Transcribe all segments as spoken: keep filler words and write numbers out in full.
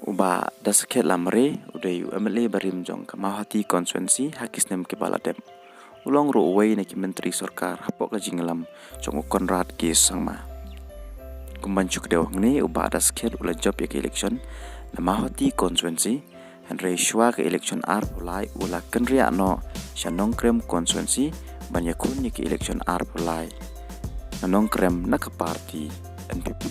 U Bah Daskhet Lamre u dei u M L A barim jong ka Mawhati constituency ha ki snem kiba la dep. U long ruh uwei na ki myntri sorkar hapoh ka jingïalam jong u Conrad K Sangma. Kum ban shu kdew hangne, u Bah Daskhet u la jop ïa ka election na Mawhati constituency, hynrei shuwa ka election arphew lai u la kynriah noh sha Nongkrem constituency ban ïakhun ïa ka election arphew lai na Nongkrem na ka party N P P.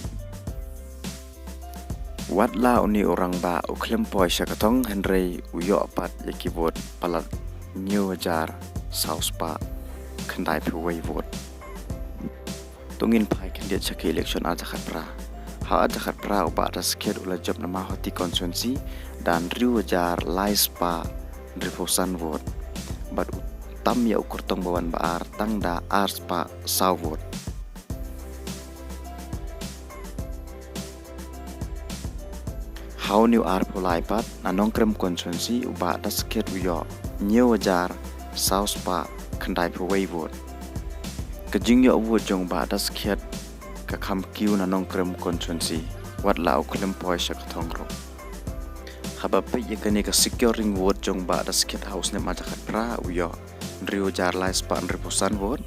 Wat la une u rangbah u khlem poi sha ka thong, hynrei u ïoh pat ïa ki vote palat hynñiew hajar saw spah khyndaiphew wei vote. To ngin phai khyndiat sha ka election ar hajar khatphra. Ha ar hajar khatphra u Bah Daskhet u la jop na Mawhati constituency da hynriew hajar lai spah hynriewphew san vote, bad u tam ïa u kyrtong ba wan ba ar tang da ar spah saw vote. Ha une u arphew lai pat na Nongkrem constituency u Bah Daskhet u ïoh hynñiew hajar saw spah khyndaiphew wei vote. Ka jingïoh vote jong u Bah Daskhet ka kham kiew na Nongkrem constituency, wat la u khlem poi sha ka thong ruh. Haba peit ïa kane ka securing vote jong u Bah Daskhet ha u snem ar hajar khatphra u ïoh hynriew hajar lai spah hynriewphew san vote.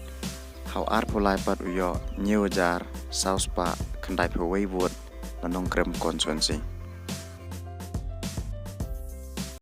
Ha u arphew lai pat u ïoh hynñiew hajar saw spah khyndaiphew wei vote na Nongkrem constituency.